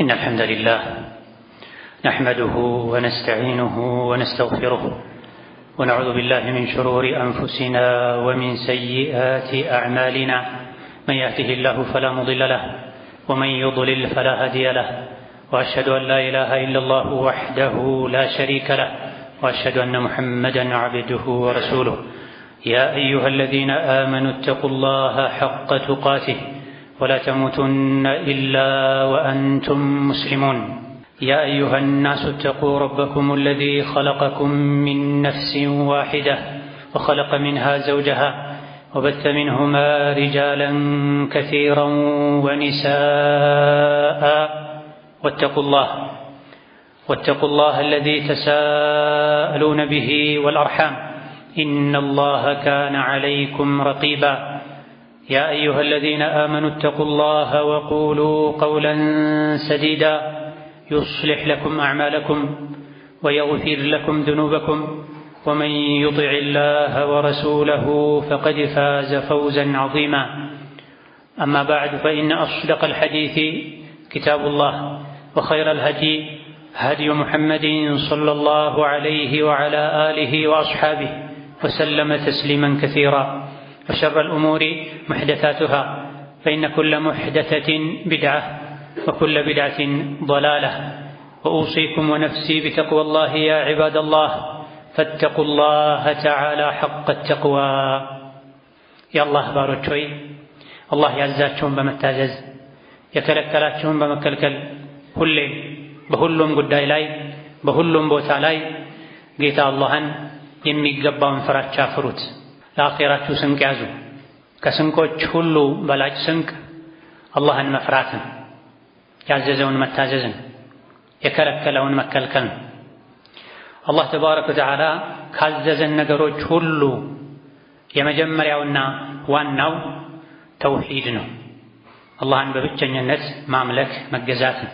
إن الحمد لله نحمده ونستعينه ونستغفره ونعوذ بالله من شرور أنفسنا ومن سيئات أعمالنا من يهده الله فلا مضل له ومن يضلل فلا هادي له وأشهد أن لا إله إلا الله وحده لا شريك له وأشهد أن محمدا عبده ورسوله يا أيها الذين آمنوا اتقوا الله حق تقاته ولا تموتن إلا وأنتم مسلمون يا أيها الناس اتقوا ربكم الذي خلقكم من نفس واحدة وخلق منها زوجها وبث منهما رجالا كثيرا ونساء واتقوا الله الذي تساءلون به والأرحام إن الله كان عليكم رقيبا يا أيها الذين آمنوا اتقوا الله وقولوا قولا سديدا يصلح لكم أعمالكم ويغفر لكم ذنوبكم ومن يطع الله ورسوله فقد فاز فوزا عظيما أما بعد فإن أصدق الحديث كتاب الله وخير الهدي هدي محمد صلى الله عليه وعلى آله وأصحابه وسلم تسليما كثيرا وشر الأمور محدثاتها فإن كل محدثة بدعة وكل بدعة ضلالة وأوصيكم ونفسي بتقوى الله يا عباد الله فاتقوا الله تعالى حق التقوى የአላህ ባሮች ሆይ አላህ ያዛቸውን በመታዘዝ የከለከላቸውን በመከልከል ሁሌም በሁሉም ጉዳይ ላይ በሁሉም ቦታ ላይ ጌታ አላህን የሚገባውን ፍራቻ ፍሩት። ለአኺራችሁ ስንቅ ያዙ። ከስንቆች ሁሉ በላጭ ስንቅ አላህን መፍራት ነው። ያዘዘውን መታዘዝ ነው። የከለከለውን መከልከል ነው። አላህ ተባረከ ወተዓላ ካዘዘን ነገሮች ሁሉ የመጀመሪያውና ዋናው ተውሂድ ነው። አላህን በብቸኝነት ማምለክ መገዛት ነው።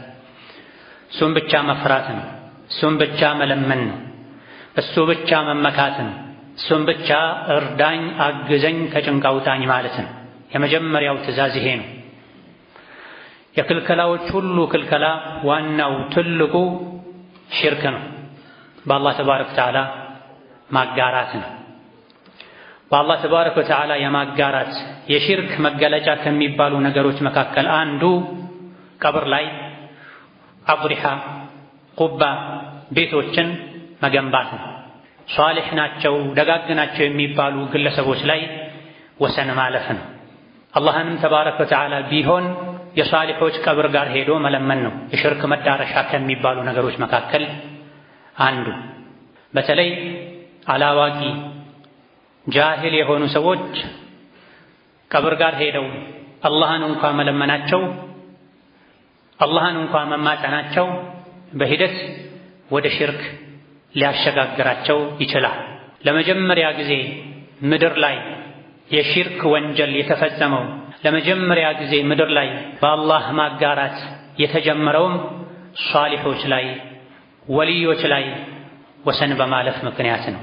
እሱን ብቻ መፍራት ነው። እሱን ብቻ መለመን ነው። እሱ ብቻ መመካት ነው። እሱን ብቻ እርዳኝ፣ አግዘኝ፣ ከጭንቅ አውጣኝ ማለት ነው። የመጀመሪያው ትዕዛዝ ይሄ ነው። የክልከላዎች ሁሉ ክልከላ ዋናው ትልቁ ሽርክ ነው። በአላህ ተባረከ ወተዓላ ማጋራት ነው። በአላህ ተባረከ ወተዓላ የማጋራት የሽርክ መገለጫ ከሚባሉ ነገሮች መካከል አንዱ ቀብር ላይ አድሪሃ፣ ቁባ ቤቶችን መገንባት ነው። ሷሊሕ ናቸው ደጋግ ናቸው የሚባሉ ግለሰቦች ላይ ወሰን ማለፍ ነው። አላህንም ተባረከ ወተዓላ ቢሆን የሷሊሖች ቀብር ጋር ሄዶ መለመን ነው። የሽርክ መዳረሻ ከሚባሉ ነገሮች መካከል አንዱ። በተለይ አላዋቂ ጃሂል የሆኑ ሰዎች ቀብር ጋር ሄደው አላህን እንኳ መለመናቸው አላህን እንኳ መማፀናቸው በሂደት ወደ ሽርክ ሊያሸጋግራቸው ይችላል። ለመጀመሪያ ጊዜ ምድር ላይ የሽርክ ወንጀል የተፈጸመው ለመጀመሪያ ጊዜ ምድር ላይ በአላህ ማጋራት የተጀመረውም ሷሊሖች ላይ ወልዮች ላይ ወሰን በማለፍ ምክንያት ነው።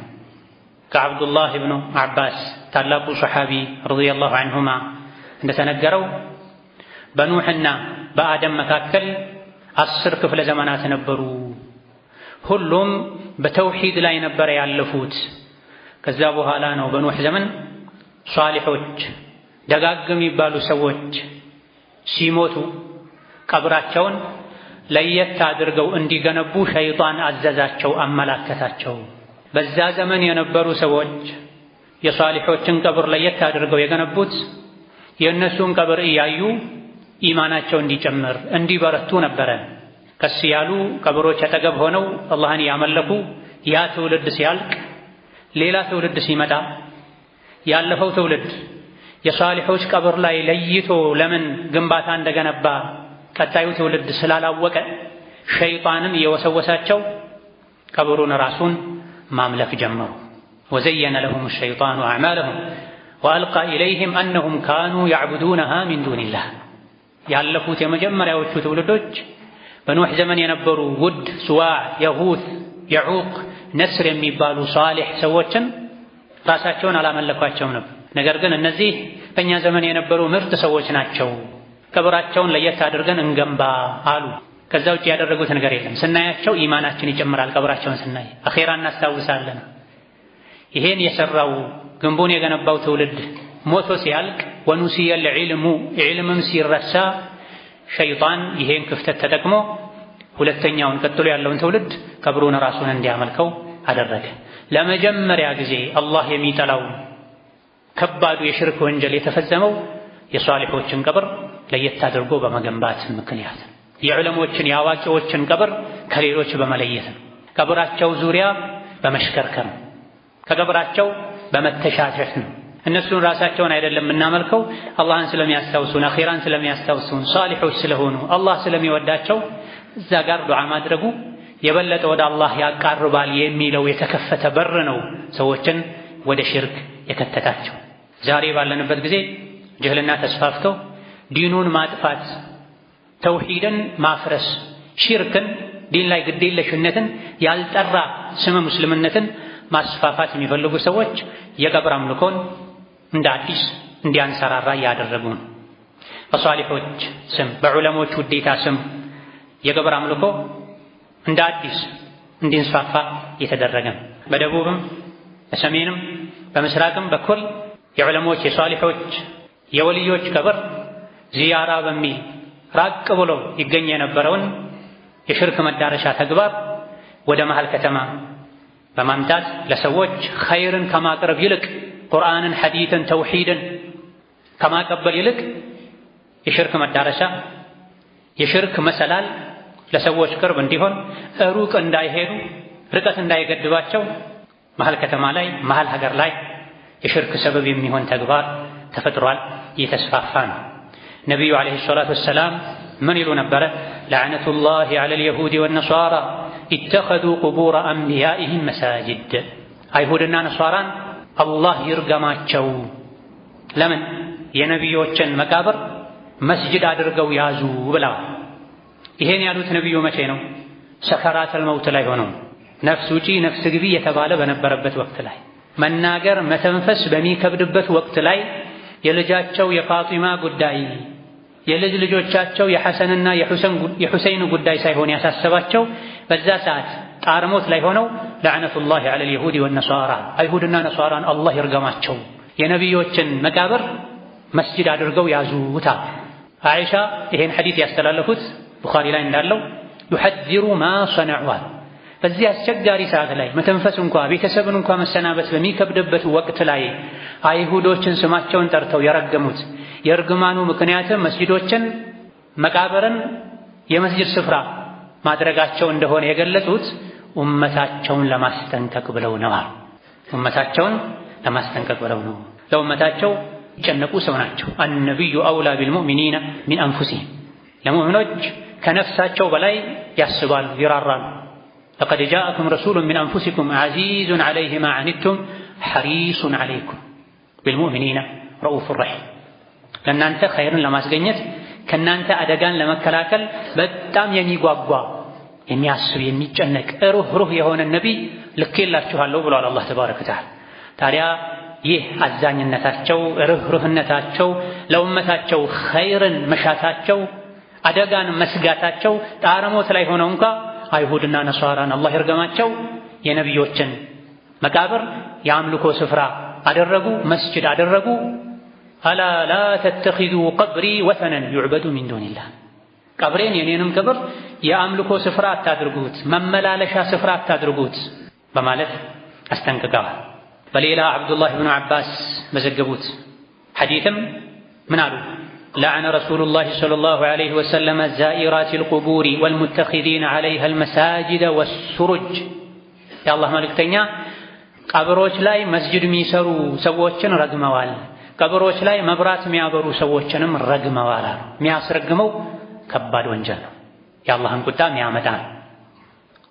ከዓብዱላህ ኢብኑ ዓባስ ታላቁ ሰሓቢ ረዲየላሁ ዐንሁማ እንደተነገረው በኑሕና በአደም መካከል 10 ክፍለ ዘመናት ነበሩ። ሁሉም በተውሂድ ላይ ነበር ያለፉት። ከዛ በኋላ ነው በኑሕ ዘመን ሷሊሖች ደጋግ የሚባሉ ሰዎች ሲሞቱ ቀብራቸውን ለየት አድርገው እንዲገነቡ ሸይጣን አዘዛቸው፣ አመላከታቸው። በዛ ዘመን የነበሩ ሰዎች የሷሊሖችን ቀብር ለየት አድርገው የገነቡት የእነሱን ቀብር እያዩ ኢማናቸው እንዲጨምር እንዲበረቱ ነበረ። ቀስ ያሉ ቀብሮች አጠገብ ሆነው አላህን ያመለኩ ያ ትውልድ ሲያልቅ ሌላ ትውልድ ሲመጣ ያለፈው ትውልድ የሷሊሖች ቀብር ላይ ለይቶ ለምን ግንባታ እንደገነባ ቀጣዩ ትውልድ ስላላወቀ ሸይጣንን እየወሰወሳቸው ቀብሩን ራሱን ማምለክ ጀመሩ። ወዘየነ ለሁም ሸይጣኑ አዕማለሁም ወአልቃ ኢለይህም አነሁም ካኑ ያዕቡዱነሃ ሚን ዱኒላህ። ያለፉት የመጀመሪያዎቹ ትውልዶች በኑሕ ዘመን የነበሩ ውድ፣ ሱዋዕ፣ የሁት፣ የዑቅ፣ ነስር የሚባሉ ሷሊሕ ሰዎችን ራሳቸውን አላመለኳቸውም ነበር። ነገር ግን እነዚህ በእኛ ዘመን የነበሩ ምርጥ ሰዎች ናቸው፣ ቀብራቸውን ለየት አድርገን እንገንባ አሉ። ከዛ ውጭ ያደረጉት ነገር የለም። ስናያቸው ኢማናችን ይጨምራል። ቀብራቸውን ስናይ አኼራ እናስታውሳለን። ይሄን የሰራው ግንቡን የገነባው ትውልድ ሞቶ ሲያልቅ ونسي العلم ዒልምም ሲረሳ ሸይጣን ይሄን ክፍተት ተጠቅሞ ሁለተኛውን ቀጥሎ ያለውን ትውልድ ቀብሩን ራሱን እንዲያመልከው አደረገ። ለመጀመሪያ ጊዜ አላህ የሚጠላው ከባዱ የሽርክ ወንጀል የተፈጸመው የሷሊሖችን ቀብር ለየት አድርጎ በመገንባት ምክንያት የዑለሞችን የአዋቂዎችን ቀብር ከሌሎች በመለየት ነው። ቀብራቸው ዙሪያ በመሽከርከር ነው። ከቀብራቸው በመተሻሸት ነው። እነሱን ራሳቸውን አይደለም የምናመልከው አላህን ስለሚያስታውሱን አኺራን ስለሚያስታውሱን ሷሊሖች ስለሆኑ አላህ ስለሚወዳቸው እዛ ጋር ዱዓ ማድረጉ የበለጠ ወደ አላህ ያቃርባል የሚለው የተከፈተ በር ነው ሰዎችን ወደ ሽርክ የከተታቸው። ዛሬ ባለንበት ጊዜ ጅህልና ተስፋፍቶ ዲኑን ማጥፋት፣ ተውሂድን ማፍረስ፣ ሽርክን፣ ዲን ላይ ግዴለሽነትን፣ ያልጠራ ስመ ሙስልምነትን ማስፋፋት የሚፈልጉ ሰዎች የቀብር አምልኮን እንደ አዲስ እንዲያንሰራራ እያደረጉ ነው። በሷሊሖች ስም በዑለሞች ውዴታ ስም የቀብር አምልኮ እንደ አዲስ እንዲንስፋፋ እየተደረገ ነው። በደቡብም በሰሜንም በምስራቅም በኩል የዑለሞች የሷሊሖች የወልዮች ቀብር ዚያራ በሚል ራቅ ብሎ ይገኝ የነበረውን የሽርክ መዳረሻ ተግባር ወደ መሃል ከተማ በማምጣት ለሰዎች ኸይርን ከማቅረብ ይልቅ ቁርአንን፣ ሐዲትን፣ ተውሂድን ከማቀበል ይልቅ የሽርክ መዳረሻ የሽርክ መሰላል ለሰዎች ቅርብ እንዲሆን ሩቅ እንዳይሄዱ ርቀት እንዳይገድባቸው መሃል ከተማ ላይ መሃል ሀገር ላይ የሽርክ ሰበብ የሚሆን ተግባር ተፈጥሯል፣ እየተስፋፋ ነው። ነቢዩ ዓለይሂ ሰላቱ ወሰላም ምን ይሉ ነበረ? ለዕነቱላሂ ዐለል የሁዲ ወነሷራ ኢተኸዙ ቁቡረ አንቢያኢሂም መሳጅድ። አይሁድና ነሷራን አላህ ይርገማቸው። ለምን? የነቢዮችን መቃብር መስጅድ አድርገው ያዙ ብለዋል። ይሄን ያሉት ነቢዩ መቼ ነው? ሰከራተል መውት ላይ ሆነው ነፍስ ውጪ ነፍስ ግቢ የተባለ በነበረበት ወቅት ላይ መናገር መተንፈስ በሚከብድበት ወቅት ላይ የልጃቸው የፋጢማ ጉዳይ የልጅ ልጆቻቸው የሐሰንና የሁሰይን ጉዳይ ሳይሆን ያሳሰባቸው በዛ ሰዓት ጣርሞት ላይ ሆነው ለዕነቱላሂ ዐለል የሁዲ ወነሷራ አይሁድና ነሷራን አላህ ይርገማቸው የነቢዮችን መቃብር መስጂድ አድርገው ያዙታ። አይሻ ይሄን ሐዲት ያስተላለፉት ቡኻሪ ላይ እንዳለው يحذر ما صنعوا በዚህ አስቸጋሪ ሰዓት ላይ መተንፈስ እንኳ ቤተሰብን እንኳ መሰናበት በሚከብድበት ወቅት ላይ አይሁዶችን ስማቸውን ጠርተው የረገሙት የእርግማኑ ምክንያትም መስጂዶችን መቃብርን የመስጂድ ስፍራ ማድረጋቸው እንደሆነ የገለጹት ኡመታቸውን ለማስጠንቀቅ ብለው ነው። ኡመታቸውን ለማስጠንቀቅ ብለው ነው። ለኡመታቸው ይጨነቁ ሰው ናቸው። النبي أولى بالمؤمنين من أنفسهم ለሙእሚኖች ከነፍሳቸው በላይ ያስባሉ፣ ይራራሉ። لقد جاءكم رسول من أنفسكم عزيز عليه ما عنتم حريص عليكم بالمؤمنين رءوف رحيم። ለእናንተ ኸይርን ለማስገኘት ከእናንተ አደጋን ለመከላከል በጣም የሚጓጓ የሚያስብ የሚጨነቅ ሩህ ሩህ የሆነ ነቢይ ልኬላችኋለሁ ብሏል አላህ ተባረከ ወተዓላ። ታዲያ ይህ አዛኝነታቸው ርህሩህነታቸው ለኡመታቸው ኸይርን መሻታቸው አደጋን መስጋታቸው ጣረሞት ላይ ሆነው እንኳ አይሁድና ነሷራን አላህ ይርገማቸው የነቢዮችን መቃብር የአምልኮ ስፍራ አደረጉ፣ መስጅድ አደረጉ። ألا لا تتخذوا قبري وثنا يعبد من دون الله ቀብሬን የኔንም ቀብር የአምልኮ ስፍራ አታድርጉት፣ መመላለሻ ስፍራ አታድርጉት በማለት አስጠንቅቀዋል። በሌላ ዓብዱላህ ብኑ ዓባስ በዘገቡት ሐዲትም ምን አሉ? لعن رسول الله صلى الله عليه وسلم زائرات القبور والمتخذين عليها المساجد والسرج። የአላህ መልእክተኛ ቀብሮች ላይ መስጅድ የሚሰሩ ሰዎችን ረግመዋል፣ ቀብሮች ላይ መብራት የሚያበሩ ሰዎችንም ረግመዋል አሉ። የሚያስረግመው ከባድ ወንጀል ነው፣ የአላህን ቁጣ የሚያመጣ ነው።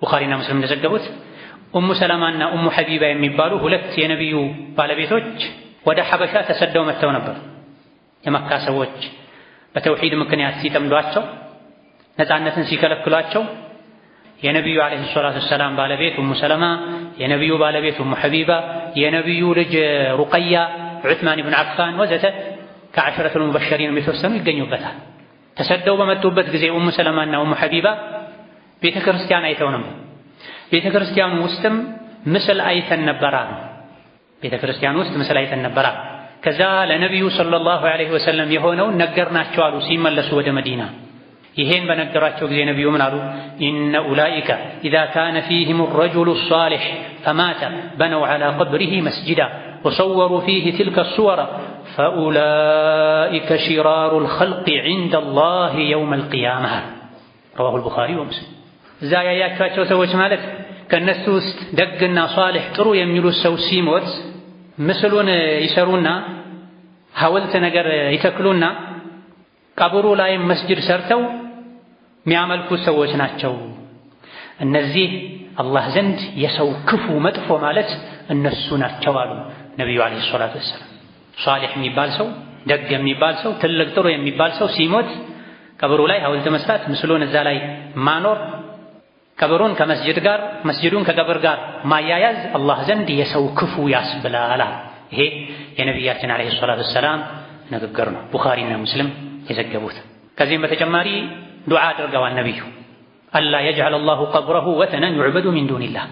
ቡኻሪና ሙስሊም እንደዘገቡት ኡሙ ሰለማና ኡሙ ሐቢባ የሚባሉ ሁለት የነቢዩ ባለቤቶች ወደ ሐበሻ ተሰደው መጥተው ነበር። የመካ ሰዎች በተውሂድ ምክንያት ሲጠምዷቸው፣ ነፃነትን ሲከለክሏቸው የነቢዩ ዓለይሂ ሰላቱ ወሰላም ባለቤት ኡሙ ሰለማ፣ የነቢዩ ባለቤት ኡሙ ሐቢባ፣ የነቢዩ ልጅ ሩቀያ፣ ዑትማን ብን ዓፋን ወዘተ ከዐሽረቱል ሙበሸሪን የተወሰኑ ይገኙበታል። ተሰደው በመጡበት ጊዜ ኡሙ ሰለማና ኡሙ ሐቢባ ቤተ ክርስቲያን አይተው ነበር። ቤተ ክርስቲያኑ ውስጥም ምስል አይተን ነበር አሉ። ቤተ ክርስቲያን ውስጥ ምስል አይተን ነበር አሉ። ከዛ ለነቢዩ ሰለላሁ ዐለይሂ ወሰለም የሆነውን ነገርናቸው አሉ ሲመለሱ ወደ መዲና። ይሄን በነገሯቸው ጊዜ ነቢዩ ምን አሉ? إن أولئك إذا كان فيهم الرجل الصالح فمات بنوا على قبره مسجدا وصوروا فيه تلك الصور فأولئك شرار الخلق عند الله يوم القيامة رواه البخاري ومسلم። እዛ ያያቸዋቸው ሰዎች ማለት ከእነሱ ውስጥ ደግና ሷሊሕ ጥሩ የሚሉት ሰው ሲሞት ምስሉን ይሰሩና ሐውልት ነገር ይተክሉና ቀብሩ ላይም መስጅድ ሰርተው የሚያመልኩ ሰዎች ናቸው። እነዚህ አላህ ዘንድ የሰው ክፉ መጥፎ ማለት እነሱ ናቸው አሉ ነቢዩ ዓለይሂ ሰላቱ ወሰላም። ሷሊሕ የሚባል ሰው፣ ደግ የሚባል ሰው፣ ትልቅ ጥሩ የሚባል ሰው ሲሞት ቀብሩ ላይ ሐውልት መስራት፣ ምስሉን እዛ ላይ ማኖር፣ ቀብሩን ከመስጅድ ጋር መስጅዱን ከቀብር ጋር ማያያዝ አላህ ዘንድ የሰው ክፉ ያስብላል። ይሄ የነቢያችን ዓለይሂ ሰላቱ ወሰላም ንግግር ነው፣ ቡኻሪና ሙስሊም የዘገቡት። ከዚህም በተጨማሪ ዱዓ አድርገዋል ነቢዩ ألا يجعل الله قبره وثنا يعبد من دون الله፣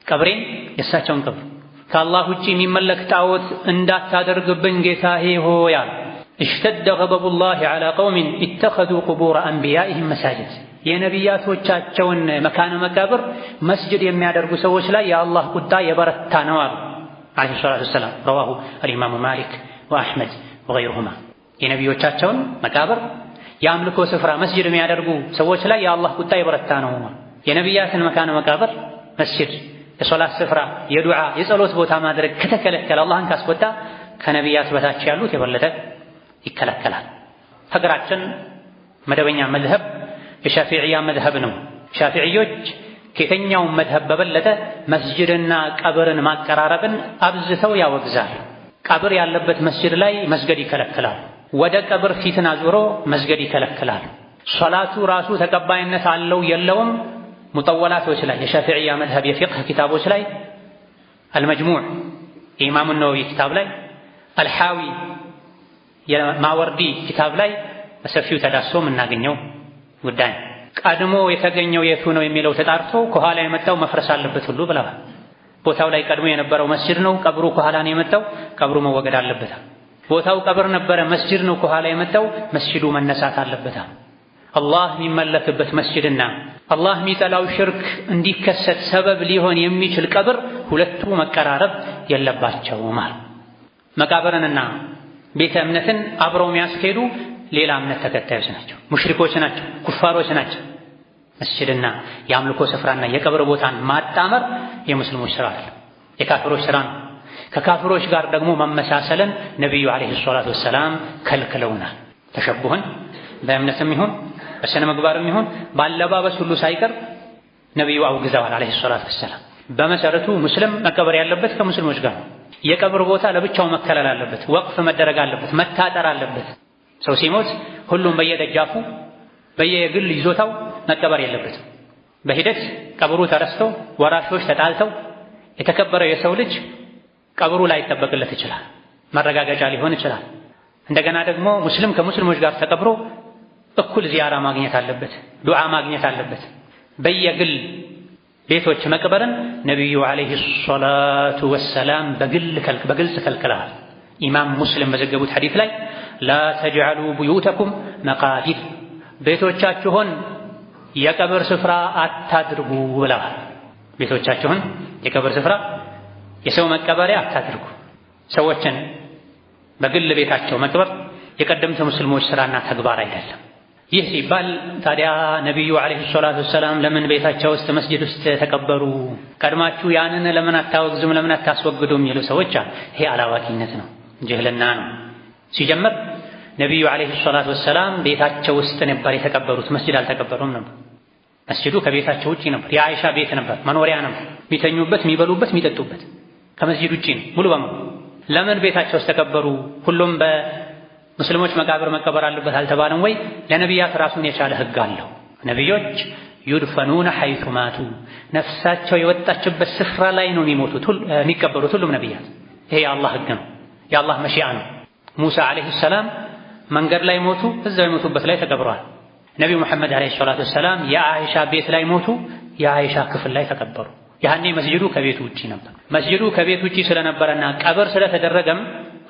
ቀብሬን የእሳቸውን ቀብር ከአላህ ውጭ የሚመለክ ጣዖት እንዳታደርግብኝ ጌታዬ ሆይ አሉ። اشتد غضب الله على قوم اتخذوا قبور أنبيائهم مساجد፣ የነቢያቶቻቸውን መካነ መቃብር መስጅድ የሚያደርጉ ሰዎች ላይ የአላህ ቁጣ የበረታ ነው አሉ ዓለይሂ ሰላቱ ወሰላም። رواه الإمام مالك وأحمد وغيرهما። የነቢዮቻቸውን መቃብር የአምልኮ ስፍራ መስጅድ የሚያደርጉ ሰዎች ላይ የአላህ ቁጣ የበረታ ነው። የነቢያትን መካነ መቃብር መስጅድ፣ የሶላት ስፍራ፣ የዱዓ የጸሎት ቦታ ማድረግ ከተከለከለ፣ አላህን ካስቆጣ ከነቢያት በታች ያሉት የበለጠ ይከለከላል። ሀገራችን መደበኛ መዝሀብ የሻፊዕያ መዝሀብ ነው። ሻፊዕዮች ከየትኛውም መዝሀብ በበለጠ መስጅድና ቀብርን ማቀራረብን አብዝተው ያወግዛል። ቀብር ያለበት መስጅድ ላይ መስገድ ይከለክላል። ወደ ቀብር ፊትን አዙሮ መስገድ ይከለክላል። ሶላቱ ራሱ ተቀባይነት አለው የለውም ሙጠወላቶች ላይ የሻፊዕያ መዝሀብ የፊቅህ ኪታቦች ላይ አልመጅሙዕ የኢማሙ ነወዊ ኪታብ ላይ፣ አልሓዊ የማወርዲ ኪታብ ላይ በሰፊው ተዳሶ የምናገኘው ጉዳይ ነው። ቀድሞ የተገኘው የቱ ነው የሚለው ተጣርቶ ከኋላ የመጣው መፍረስ አለበት ሁሉ ብለዋል። ቦታው ላይ ቀድሞ የነበረው መስጅድ ነው፣ ቀብሩ ከኋላ ነው የመጣው፣ ቀብሩ መወገድ አለበት። ቦታው ቀብር ነበረ፣ መስጅድ ነው ከኋላ የመጣው፣ መስጅዱ መነሳት አለበት። አላህ የሚመለክበት መስጅድና አላህ የሚጠላው ሽርክ እንዲከሰት ሰበብ ሊሆን የሚችል ቀብር ሁለቱ መቀራረብ የለባቸውም። መቃብርንና ቤተ እምነትን አብረው የሚያስኬዱ ሌላ እምነት ተከታዮች ናቸው፣ ሙሽሪኮች ናቸው፣ ኩፋሮች ናቸው። መስጅድና የአምልኮ ስፍራና የቀብር ቦታን ማጣመር የሙስሊሞች ስራ አይደለም፣ የካፍሮች ስራ ነው። ከካፍሮች ጋር ደግሞ መመሳሰልን ነቢዩ ዓለይሂ ሰላቱ ወሰላም ከልክለውናል። ተሸቡህን በእምነትም ይሁን በስነ ምግባርም ይሁን ባለባበስ ሁሉ ሳይቀር ነቢዩ አውግዘዋል ዓለይሂ ሰላቱ ወሰላም። በመሰረቱ ሙስሊም መቀበር ያለበት ከሙስሊሞች ጋር ነው። የቀብር ቦታ ለብቻው መከለል አለበት፣ ወቅፍ መደረግ አለበት፣ መታጠር አለበት። ሰው ሲሞት ሁሉም በየደጃፉ በየግል ይዞታው መቀበር የለበትም። በሂደት ቀብሩ ተረስቶ ወራሾች ተጣልተው የተከበረው የሰው ልጅ ቀብሩ ላይጠበቅለት ይችላል፣ መረጋገጫ ሊሆን ይችላል። እንደገና ደግሞ ሙስሊም ከሙስሊሞች ጋር ተቀብሮ እኩል ዚያራ ማግኘት አለበት፣ ዱዓ ማግኘት አለበት። በየግል ቤቶች መቅበርን ነቢዩ ዓለይሂ ሰላቱ ወሰላም በግልጽ ከልክለዋል። ኢማም ሙስሊም በዘገቡት ሐዲስ ላይ ላ ተጅዐሉ ቡዩተኩም መቃቢር፣ ቤቶቻችሁን የቀብር ስፍራ አታድርጉ ብለዋል። ቤቶቻችሁን የቀብር ስፍራ፣ የሰው መቀበሪያ አታድርጉ። ሰዎችን በግል ቤታቸው መቅበር የቀደምት ሙስሊሞች ስራና ተግባር አይደለም። ይህ ሲባል ታዲያ ነቢዩ ዓለይሂ ሰላቱ ወሰላም ለምን ቤታቸው ውስጥ መስጂድ ውስጥ ተቀበሩ? ቀድማችሁ ያንን ለምን አታወግዙም? ለምን አታስወግዱም? የሚሉ ሰዎች አሉ። ይሄ አላዋቂነት ነው፣ ጅህልና ነው። ሲጀምር ነቢዩ ዓለይሂ ሰላቱ ወሰላም ቤታቸው ውስጥ ነበር የተቀበሩት፣ መስጂድ አልተቀበሩም ነበር። መስጂዱ ከቤታቸው ውጪ ነበር። የአይሻ ቤት ነበር፣ መኖሪያ ነበር፣ የሚተኙበት፣ የሚበሉበት፣ የሚጠጡበት ከመስጂድ ውጪ ነው ሙሉ በሙሉ። ለምን ቤታቸው ውስጥ ተቀበሩ? ሁሉም በሙስሊሞች መቃብር መቀበር አለበት አልተባለም ወይ? ለነቢያት ራሱን የቻለ ሕግ አለው። ነቢዮች ዩድፈኑነ ሐይቱ ማቱ፣ ነፍሳቸው የወጣችበት ስፍራ ላይ ነው የሚሞቱት የሚቀበሩት ሁሉም ነቢያት። ይሄ የአላህ ሕግ ነው፣ የአላህ መሺአ ነው። ሙሳ ዓለይሂ ሰላም መንገድ ላይ ሞቱ፣ እዛው የሞቱበት ላይ ተቀብረዋል። ነቢዩ መሐመድ ዓለይሂ ሰላቱ ወሰላም የአይሻ ቤት ላይ ሞቱ፣ የአይሻ ክፍል ላይ ተቀበሩ። ያኔ መስጂዱ ከቤቱ ውጪ ነበር። መስጂዱ ከቤት ውጪ ስለነበረና ቀብር ስለተደረገም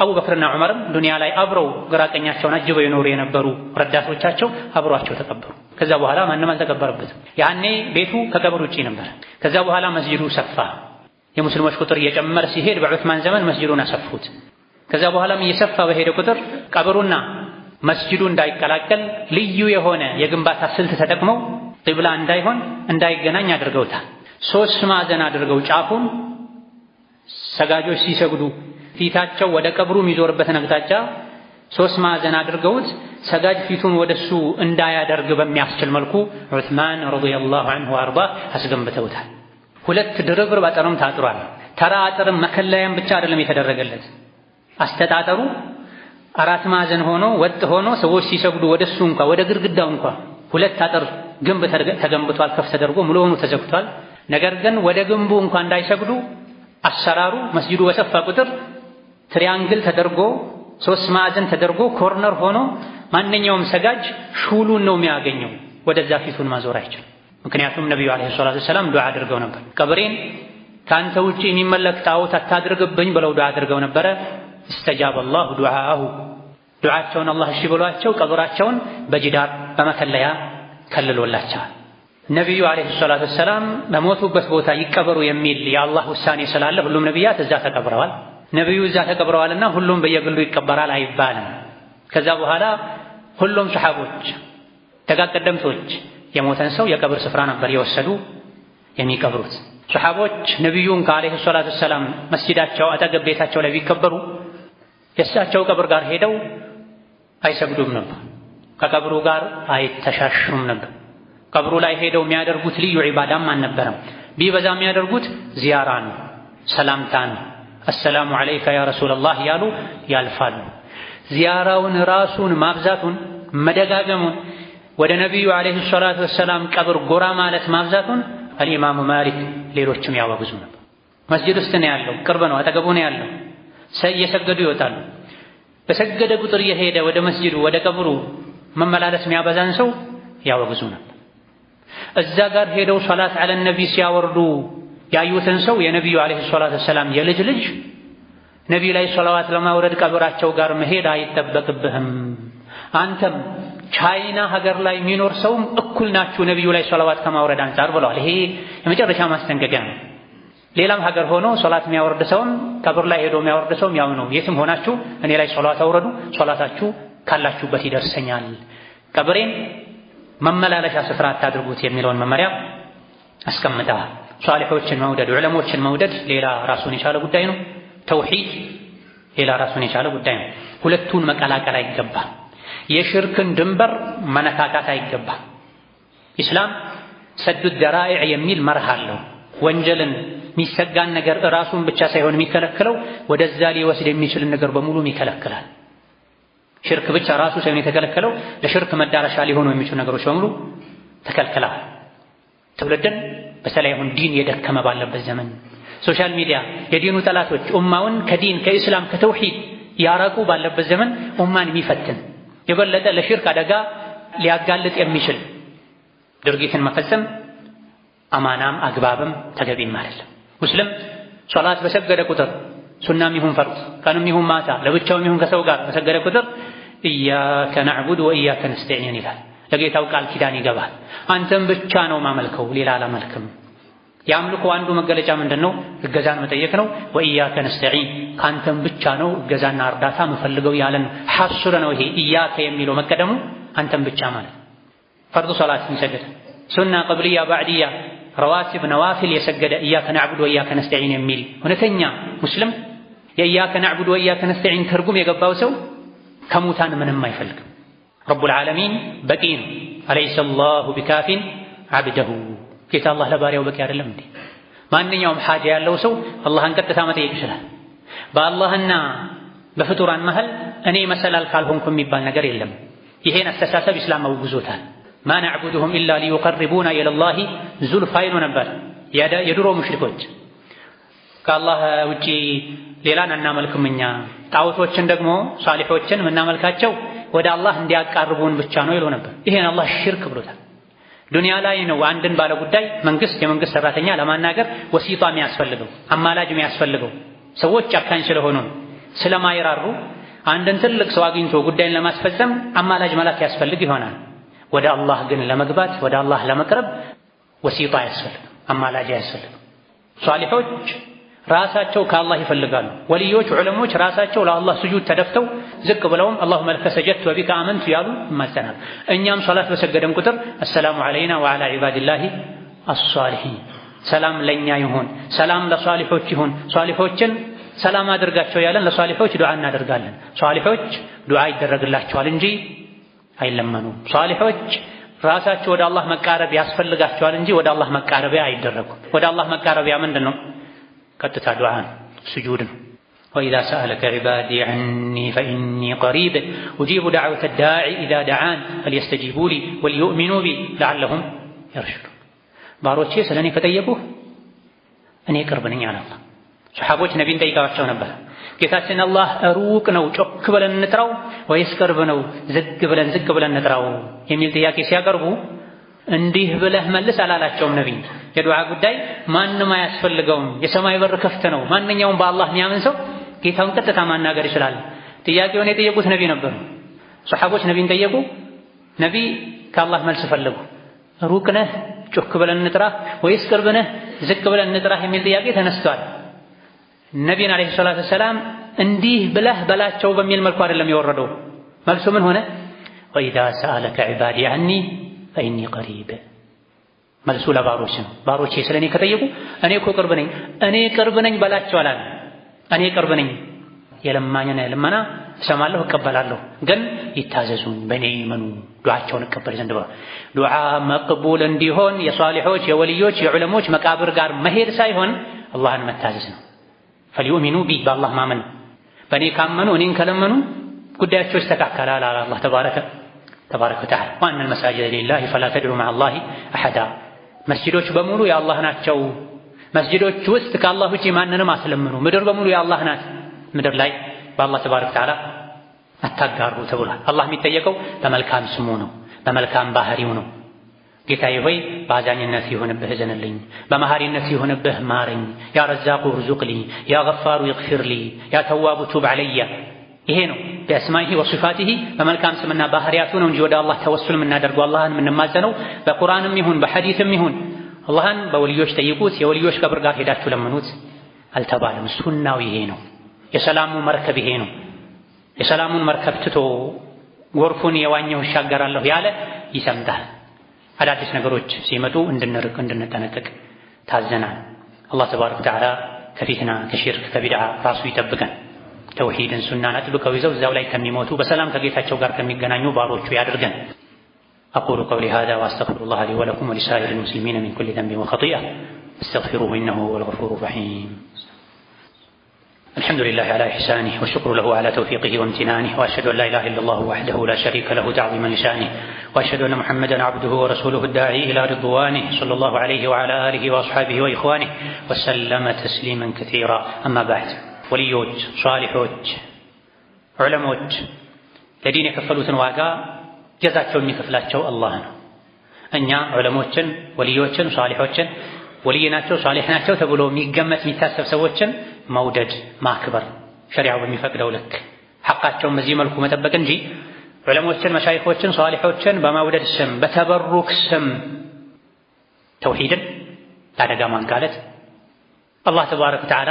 አቡበክርና ዑመርም ዱንያ ላይ አብረው ግራ ቀኛቸውን አጅበው የኖሩ የነበሩ ረዳቶቻቸው አብሯቸው ተቀበሩ። ከዛ በኋላ ማንም አልተቀበረበትም። ያኔ ቤቱ ከቀብር ውጪ ነበር። ከዛ በኋላ መስጂዱ ሰፋ። የሙስሊሞች ቁጥር እየጨመረ ሲሄድ በዑስማን ዘመን መስጂዱን አሰፉት። ከዛ በኋላም እየሰፋ በሄደ ቁጥር ቀብሩና መስጂዱ እንዳይቀላቀል ልዩ የሆነ የግንባታ ስልት ተጠቅመው ቂብላ እንዳይሆን እንዳይገናኝ አድርገውታል። ሶስት ማዕዘን አድርገው ጫፉን ሰጋጆች ሲሰግዱ ፊታቸው ወደ ቀብሩ የሚዞርበትን አቅጣጫ ሶስት ማዕዘን አድርገውት ሰጋጅ ፊቱን ወደሱ እንዳያደርግ በሚያስችል መልኩ ዑስማን ረዲየላሁ ዐንሁ ወአርዳህ አስገንብተውታል። ሁለት ድርብርብ አጥርም ታጥሯል። ተራ አጥርም መከለያም ብቻ አይደለም የተደረገለት። አስተጣጠሩ አራት ማዕዘን ሆኖ ወጥ ሆኖ ሰዎች ሲሰግዱ ወደሱ እንኳ ወደ ግድግዳው እንኳ ሁለት አጥር ግንብ ተገንብቷል። ከፍ ተደርጎ ሙሉ ሆኖ ተዘግቷል። ነገር ግን ወደ ግንቡ እንኳ እንዳይሰግዱ አሰራሩ መስጂዱ በሰፋ ቁጥር triangle ተደርጎ ሶስት ማዕዘን ተደርጎ corner ሆኖ ማንኛውም ሰጋጅ ሹሉን ነው የሚያገኘው። ወደዛ ፊቱን ማዞር አይችልም። ምክንያቱም ነቢዩ ዓለይሂ ሰላቱ ወሰላም ዱዓ አድርገው ነበር። ቀብሬን ከአንተ ውጪ የሚመለክ ጣዖት አታድርግብኝ ብለው ዱዓ አድርገው ነበረ። እስተጃበ አላሁ ዱዓአሁ፣ ዱዓቸውን አላህ እሺ ብሏቸው ቀብራቸውን በጅዳር በመከለያ ከልሎላቸዋል። ነቢዩ ዓለይሂ ሰላቱ ወሰላም በሞቱበት ቦታ ይቀበሩ የሚል የአላህ ውሳኔ ስላለ ሁሉም ነቢያት እዛ ተቀብረዋል። ነቢዩ እዛ ተቀብረዋልና ሁሉም በየግሉ ይቀበራል አይባልም። ከዛ በኋላ ሁሉም ሰሓቦች ደጋግ ቀደምቶች የሞተን ሰው የቀብር ስፍራ ነበር የወሰዱ የሚቀብሩት። ሰሓቦች ነቢዩን ከዓለይሂ ሰላቱ ወሰላም መስጂዳቸው አጠገብ ቤታቸው ላይ ቢቀበሩ የእሳቸው ቀብር ጋር ሄደው አይሰግዱም ነበር። ከቀብሩ ጋር አይተሻሹም ነበር። ቀብሩ ላይ ሄደው የሚያደርጉት ልዩ ዒባዳም አልነበረም። ቢበዛ የሚያደርጉት ዚያራ ነው፣ ሰላምታ ነው። አሰላሙ ዓለይከ ያ ረሱለላህ ያሉ ያልፋሉ። ዚያራውን ራሱን ማብዛቱን መደጋገሙን ወደ ነቢዩ ዓለይሂ ሰላቱ ወሰላም ቀብር ጎራ ማለት ማብዛቱን አልኢማሙ ማሊክ ሌሎችም ያወግዙ ነበር። መስጂድ ውስጥ ነው ያለው፣ ቅርብ ነው፣ አጠገቡ ነው ያለው። እየሰገዱ ይወጣሉ። በሰገደ ቁጥር እየሄደ ወደ መስጂዱ ወደ ቀብሩ መመላለስ የሚያበዛን ሰው ያወግዙ ነበር። እዛ ጋር ሄደው ሶላት ዐለ ነቢ ሲያወርዱ ያዩትን ሰው የነቢዩ ዓለይሂ ሰላቱ ወሰላም የልጅ ልጅ ነቢዩ ላይ ሶላዋት ለማውረድ ቀብራቸው ጋር መሄድ አይጠበቅብህም፣ አንተም ቻይና ሀገር ላይ የሚኖር ሰውም እኩል ናችሁ ነቢዩ ላይ ሶላዋት ከማውረድ አንጻር ብለዋል። ይሄ የመጨረሻ ማስጠንቀቂያ ነው። ሌላም ሀገር ሆኖ ሶላት የሚያወርድ ሰውም ቀብር ላይ ሄዶ የሚያወርድ ሰውም ያው ነው። የትም ሆናችሁ እኔ ላይ ሶላት አውረዱ፣ ሶላታችሁ ካላችሁበት ይደርሰኛል፣ ቀብሬን መመላለሻ ስፍራ አታድርጉት የሚለውን መመሪያ አስቀምጠዋል። ሷሊሖችን መውደድ ዑለሞችን መውደድ ሌላ ራሱን የቻለ ጉዳይ ነው። ተውሂድ ሌላ ራሱን የቻለ ጉዳይ ነው። ሁለቱን መቀላቀል አይገባም። የሽርክን ድንበር መነካካት አይገባም። ኢስላም ሰዱ ደራኢዕ የሚል መርህ አለው። ወንጀልን የሚሰጋን ነገር ራሱን ብቻ ሳይሆን የሚከለክለው ወደዛ ሊወስድ የሚችልን ነገር በሙሉም ይከለክላል። ሽርክ ብቻ ራሱ ሳይሆን የተከለከለው ለሽርክ መዳረሻ ሊሆኑ የሚችሉ ነገሮች በሙሉ ተከልክለዋል። ትውልድን በተለይ አሁን ዲን የደከመ ባለበት ዘመን social media የዲኑ ጠላቶች ኡማውን ከዲን ከኢስላም ከተውሂድ ያራቁ ባለበት ዘመን ኡማን የሚፈትን የበለጠ ለሽርክ አደጋ ሊያጋልጥ የሚችል ድርጊትን መፈጸም አማናም አግባብም ተገቢም አይደለም። ሙስሊም ሶላት በሰገደ ቁጥር ሱናም ይሁን ፈርድ ቀንም ይሁን ማታ ለብቻውም ይሁን ከሰው ጋር በሰገደ ቁጥር إياك نعبد وإياك نستعين ይላል። ለጌታው ቃል ኪዳን ይገባል። አንተም ብቻ ነው ማመልከው ሌላ አላመልክም። የአምልኮ አንዱ መገለጫ ምንድነው? እገዛን መጠየቅ ነው። وإياك نستعين ካንተም ብቻ ነው እገዛና እርዳታ የምፈልገው ያለን حصر ነው። ይሄ إياك የሚለው መቀደሙ አንተም ብቻ ማለት። ፈርዱ ሶላት የሚሰግድ ሱና፣ ቅብልያ፣ ባዕድያ፣ ረዋቲብ፣ ነዋፊል የሰገደ إياك نعبد وإياك نستعين የሚል እውነተኛ ሙስሊም የ إياك نعبد وإياك نستعين ትርጉም የገባው ሰው ከሙታን ምንም አይፈልግም። رب العالمين በቂ ነው። أليس الله بكاف عبده ጌታ አላህ ለባሪያው በቂ አይደለም እንዴ? ማንኛውም ሓጃ ያለው ሰው አላህን ቀጥታ መጠየቅ ይችላል። በአላህና በፍጡራን መሃል እኔ መሰላል ካልሆንኩ የሚባል ነገር የለም። ይሄን አስተሳሰብ ኢስላም አውግዞታል። ما نعبدهم إلا ليقربونا إلى الله زلفى ይሉ ነበር የድሮ ሙሽሪኮች። ከአላህ ውጪ ሌላን አናመልክም እኛ፣ ጣዖቶችን ደግሞ ሷሊሖችን የምናመልካቸው ወደ አላህ እንዲያቃርቡን ብቻ ነው ይሉ ነበር። ይሄን አላህ ሽርክ ብሎታል። ዱንያ ላይ ነው አንድን ባለ ጉዳይ መንግስት የመንግስት ሰራተኛ ለማናገር ወሲጣ የሚያስፈልገው አማላጅ የሚያስፈልገው ሰዎች ጨካኝ ስለሆኑ ስለማይራሩ አንድን ትልቅ ሰው አግኝቶ ጉዳይን ለማስፈጸም አማላጅ መላክ ያስፈልግ ይሆናል። ወደ አላህ ግን ለመግባት ወደ አላህ ለመቅረብ ወሲጣ አያስፈልግም፣ አማላጅ አያስፈልግም። ሷሊሖች ራሳቸው ከአላህ ይፈልጋሉ። ወልዮች ዑለሞች ራሳቸው ለአላህ ስጁድ ተደፍተው ዝቅ ብለውም اللهم لك سجدت وبك آمنت ያሉ ይማጸናሉ። እኛም ሶላት በሰገደን ቁጥር السلام علينا وعلى عباد الله الصالحين፣ ሰላም ለኛ ይሁን፣ ሰላም ለሷሊሖች ይሁን፣ ሷሊሖችን ሰላም አድርጋቸው ያለን ለሷሊሖች ዱዓ እናደርጋለን። ሷሊሖች ዱዓ ይደረግላቸዋል እንጂ አይለመኑም። ሷሊሖች ራሳቸው ወደ አላህ መቃረብ ያስፈልጋቸዋል እንጂ ወደ አላህ መቃረቢያ አይደረጉም። ወደ አላህ መቃረቢያ ምንድን ነው? ቀጥታ ዱዓ ነው፣ ስጁድ ነው። وإذا سألك عبادي عني فإني قريب أجيب دعوة الداع إذا دعان فليستجيبوا لي وليؤمنوا بي لعلهم يرشدون። ባሮቼ ስለ እኔ ከጠየቁህ እኔ ቅርብ ነኝ አለ አላህ። ሰሓቦች ነቢን ጠይቀዋቸው ነበር። ጌታችን አላህ ሩቅ ነው ጮክ ብለን እንጥራው ወይስ ቅርብ ነው ዝግ ብለን ዝቅ ብለን እንጥራው የሚል ጥያቄ ሲያቀርቡ እንዲህ ብለህ መልስ አላላቸውም ነቢይ። የዱዓ ጉዳይ ማንም አያስፈልገውም፣ የሰማይ በር ክፍት ነው። ማንኛውም በአላህ የሚያምን ሰው ጌታውን ቀጥታ ማናገር ይችላል። ጥያቄውን የጠየቁት ነቢ ነበሩ። ሰሓቦች ነቢን ጠየቁ። ነቢ ከአላህ መልስ ፈለጉ። ሩቅ ነህ ጮክ ብለን እንጥራህ ወይስ ቅርብ ነህ ዝቅ ብለን እንጥራህ የሚል ጥያቄ ተነስቷል። ነቢን عليه الصلاة والسلام እንዲህ ብለህ በላቸው በሚል መልኩ አይደለም የወረደው። መልሱ ምን ሆነ? وإذا سألك عبادي عني فإني قريب። መልሱ ለባሮች ነው። ባሮቼ ስለ እኔ ከጠየቁ እኔ እኮ ቅርብ ነኝ፣ እኔ ቅርብ ነኝ በላቸው አላለ። እኔ ቅርብ ነኝ፣ የለማኝን ልመና እሰማለሁ፣ እቀበላለሁ፣ ግን ይታዘዙኝ፣ በእኔ ይመኑ፣ ዱዓቸውን እቀበል ዘንድ ብሏል። ዱዓ መቅቡል እንዲሆን የሷሊሖች የወልዮች የዑለሞች መቃብር ጋር መሄድ ሳይሆን አላህን መታዘዝ ነው። فليؤمنوا بي በአላህ ማመን፣ በእኔ ካመኑ እኔን ከለመኑ ጉዳያቸው ይስተካከላል አለ አላህ تبارك وتعالى። وأن المساجد لله فلا تدعوا مع الله أحدا። መስጂዶች በሙሉ የአላህ ናቸው። መስጂዶች ውስጥ ከአላህ ውጪ ማንንም አስለምኑ። ምድር በሙሉ የአላህ ናት። ምድር ላይ በአላህ تبارك وتعالى አታጋሩ ተብሏል። አላህ የሚጠየቀው በመልካም ስሙ ነው፣ በመልካም ባህሪው ነው። ጌታዬ ሆይ በአዛኝነት ይሁንብህ እዘንልኝ፣ በመሐሪነት ይሁንብህ ማረኝ፣ يا رزاق ارزق لي፣ يا غفار اغفر لي፣ يا تواب تب علي። ይሄ ነው بأسمائه وصفاته በመልካም ስምና ባህሪያቱ ነው እንጂ ወደ አላህ ተወሱል የምናደርገው አላህን የምንማጸነው በቁርአንም ይሁን በሐዲስም ይሁን አላህን በወልዮች ጠይቁት፣ የወልዮች ቀብር ጋር ሄዳችሁ ለምኑት አልተባለም። ሱናው ይሄ ነው። የሰላሙ መርከብ ይሄ ነው። የሰላሙን መርከብ ትቶ ጎርፉን የዋኘው እሻገራለሁ ያለ ይሰምጣል። አዳዲስ ነገሮች ሲመጡ እንድንርቅ እንድንጠነቀቅ ታዘናል። አላህ ተባረከ ወተዓላ ከፊትና ከሽርክ ከቢድዓ ራሱ ይጠብቀን። ተውሂድን ሱናን አጥብቀው ይዘው እዛው ላይ ከሚሞቱ በሰላም ከጌታቸው ጋር ከሚገናኙ ባሮቹ ያድርገን። أقول قولي هذا وأستغفر الله لي ولكم ولسائر المسلمين من كل ذنب وخطيئة استغفروه إنه هو الغفور الرحيم. الحمد لله على إحسانه والشكر له على توفيقه وامتنانه، وأشهد أن لا إله إلا الله وحده لا شريك له تعظيما لشانه، وأشهد أن محمدا عبده ورسوله الداعي إلى رضوانه صلى الله عليه وعلى آله وأصحابه وإخوانه وسلم تسليما كثيرا. أما بعد፣ ወልዮች፣ ሷሊሖች፣ ዑለሞች ለዲን የከፈሉትን ዋጋ ጀዛቸው የሚከፍላቸው አላህ ነው። እኛ ዑለሞችን፣ ወልዮችን፣ ሷሊሖችን ወልይ ናቸው ሷሊሕ ናቸው ተብሎ የሚገመት የሚታሰብ ሰዎችን መውደድ ማክበር ሸሪዓው በሚፈቅደው ልክ ሐቃቸውን በዚህ መልኩ መጠበቅ እንጂ ዑለሞችን፣ መሻይኾችን፣ ሷሊሖችን በመውደድ ስም በተበሩክ ስም ተውሂድን ለአደጋ ማጋለጥ አላህ ተባረከ ወተዓላ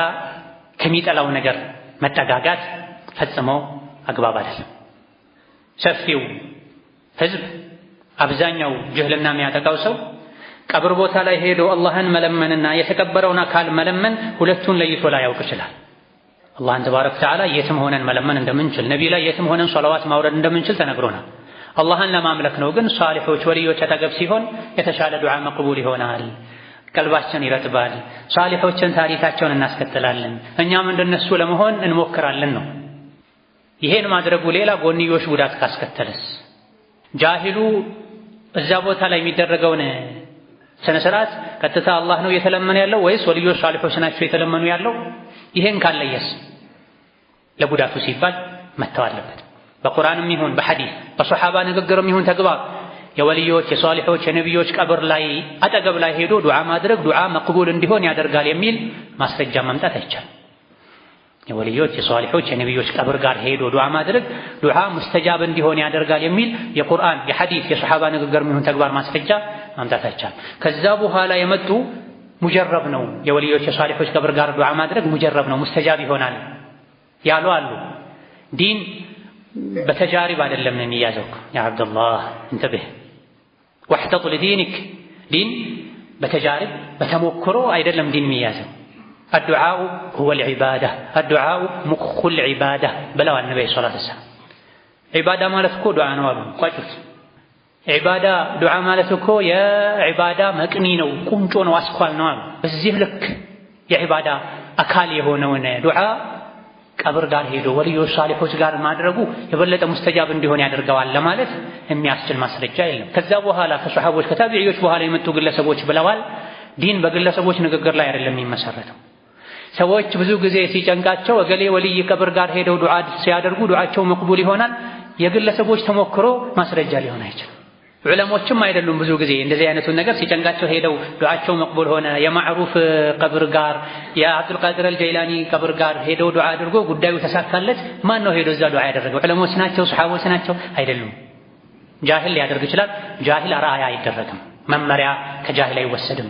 ከሚጠላው ነገር መጠጋጋት ፈጽሞ አግባብ አይደለም። ሰፊው ህዝብ አብዛኛው ጅህልና የሚያጠቃው ሰው ቀብር ቦታ ላይ ሄዶ አላህን መለመንና የተቀበረውን አካል መለመን ሁለቱን ለይቶ ላያውቅ ይችላል። አላህን ተባረከ ወተዓላ የትም ሆነን መለመን እንደምንችል፣ ነቢ ላይ የትም ሆነን ሶላዋት ማውረድ እንደምንችል ተነግሮናል። አላህን ለማምለክ ነው። ግን ሷሊሖች ወልዮች አጠገብ ሲሆን የተሻለ ዱዓ መቅቡል ይሆናል። ቀልባችን ይረጥባል። ሷሊሖችን ታሪካቸውን እናስከትላለን። እኛም እንደነሱ ለመሆን እንሞክራለን ነው። ይሄን ማድረጉ ሌላ ጎንዮሽ ጉዳት ካስከተለስ ጃሂሉ እዛ ቦታ ላይ የሚደረገውን ስነ ስርዓት ቀጥታ አላህ ነው እየተለመነ ያለው ወይስ ወልዮች ሷሊሖች ናቸው የተለመኑ ያለው? ይሄን ካለየስ ለጉዳቱ ሲባል መተው አለበት። በቁርአንም ይሁን በሐዲስ በሶሐባ ንግግርም ይሁን ተግባር የወልዮች የሷሊሖች የነቢዮች ቀብር ላይ አጠገብ ላይ ሄዶ ዱዓ ማድረግ ዱዓ መቅቡል እንዲሆን ያደርጋል የሚል ማስረጃ ማምጣት አይቻልም። የወልዮች የሷሊሖች የነቢዮች ቀብር ጋር ሄዶ ዱዓ ማድረግ ዱዓ ሙስተጃብ እንዲሆን ያደርጋል የሚል የቁርአን የሐዲስ የሶሐባ ንግግርም ይሁን ተግባር ማስረጃ ማምጣት አይቻልም። ከዛ በኋላ የመጡ ሙጀረብ ነው የወልዮች የሷሊሖች ቀብር ጋር ዱዓ ማድረግ ሙጀረብ ነው ሙስተጃብ ይሆናል ያሉ አሉ። ዲን በ تجارب አይደለም የሚያዘው። يا ዓብደላህ انتبه واحتط لدينك ዲን በ تجارب በተሞክሮ አይደለም ዲን የሚያዘው። الدعاء هو العبادة الدعاء مخ العبادة ብለዋል ነብዩ صلى الله عليه وسلم። ዒባዳ ማለት እኮ ዱዓ ነው አሉ። ቋጩት። ዒባዳ ዱዓ ማለት እኮ የዒባዳ መቅኒ ነው፣ ቁንጮ ነው፣ አስኳል ነው አሉ። በዚህ ልክ የዒባዳ አካል የሆነውን ዱዓ ቀብር ጋር ሄዶ ወልዮች ሷሊሖች ጋር ማድረጉ የበለጠ ሙስተጃብ እንዲሆን ያደርገዋል ለማለት የሚያስችል ማስረጃ የለም። ከዛ በኋላ ከሶሐቦች ከታቢዒዎች በኋላ የመጡ ግለሰቦች ብለዋል። ዲን በግለሰቦች ንግግር ላይ አይደለም የሚመሰረተው። ሰዎች ብዙ ጊዜ ሲጨንቃቸው እገሌ ወልይ ቀብር ጋር ሄደው ዱዓ ሲያደርጉ ዱዓቸው መቅቡል ይሆናል፣ የግለሰቦች ተሞክሮ ማስረጃ ሊሆን አይችልም። ዑለሞችም አይደሉም ብዙ ጊዜ እንደዚህ አይነቱን ነገር ሲጨንቃቸው ሄደው ዱዓቸው መቅቡል ሆነ፣ የማዕሩፍ ቀብር ጋር የአብዱልቃድር አልጀይላኒ ቀብር ጋር ሄደው ዱዓ አድርጎ ጉዳዩ ተሳካለት፣ ማን ነው ሄዶ እዛ ዱዓ ያደረገው? ዑለሞች ናቸው? ሰሓቦች ናቸው? አይደሉም። ጃሂል ሊያደርግ ይችላል። ጃሂል አርአያ አይደረግም። መመሪያ ከጃሂል አይወሰድም።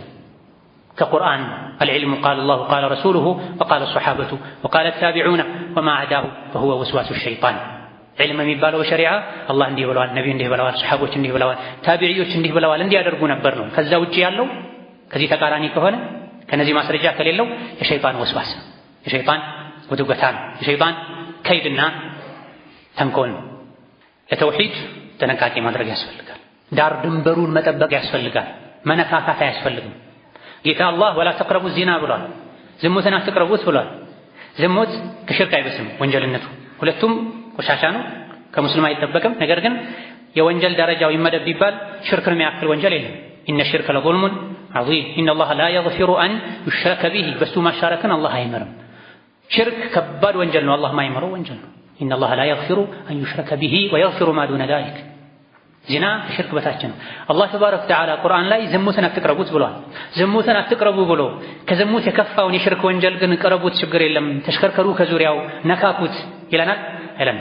ከቁርአን العلم قال الله قال رسوله وقال الصحابة وقال التابعون وما عداه فهو وسواس الشيطان። ዒልም የሚባለው ሸሪዓ አላህ እንዲህ ብለዋል፣ ነቢዩ እንዲህ ብለዋል፣ ሰሓቦች እንዲህ ብለዋል፣ ታቢዒዎች እንዲህ ብለዋል፣ እንዲህ ያደርጉ ነበር ነው። ከዛ ውጪ ያለው ከዚህ ተቃራኒ ከሆነ ከነዚህ ማስረጃ ከሌለው የሸይጣን ወስዋስ፣ የሸይጣን ውድገታ ነው፣ የሸይጣን ከይድና ተንኮል ነው። ለተውሂድ ጥንቃቄ ማድረግ ያስፈልጋል። ዳር ድንበሩን መጠበቅ ያስፈልጋል። መነካካት አያስፈልግም። ጌታ አላህ ወላ ተቅረቡ ዚና ብሏል። ዝሙትን አትቅረቡት ብሏል። ዝሙት ከሽርክ አይበስም ወንጀልነቱ፣ ሁለቱም ቆሻሻ ነው፣ ከሙስሊም አይጠበቅም። ነገር ግን የወንጀል ደረጃው ይመደብ ቢባል ሽርክን የሚያክል ወንጀል የለም። إن الشرك لظلم عظيم إن الله لا يغفر أن يشرك به፣ በሱ ማሻረክን አላህ አይምርም። ሽርክ ከባድ ወንጀል ነው፣ አላህ ማይምረው ወንጀል ነው። إن الله لا يغفر أن يشرك به ويغفر ما دون ذلك። ዚና ከሽርክ በታች ነው። አላህ تبارك وتعالى ቁርአን ላይ ዝሙትን አትቅረቡት ብሏል። ዝሙትን አትቅረቡ ብሎ ከዝሙት የከፋውን የሽርክ ወንጀል ግን ቅረቡት፣ ችግር የለም፣ ተሽከርከሩ፣ ከዙሪያው ነካኩት ይለናል አይለንም?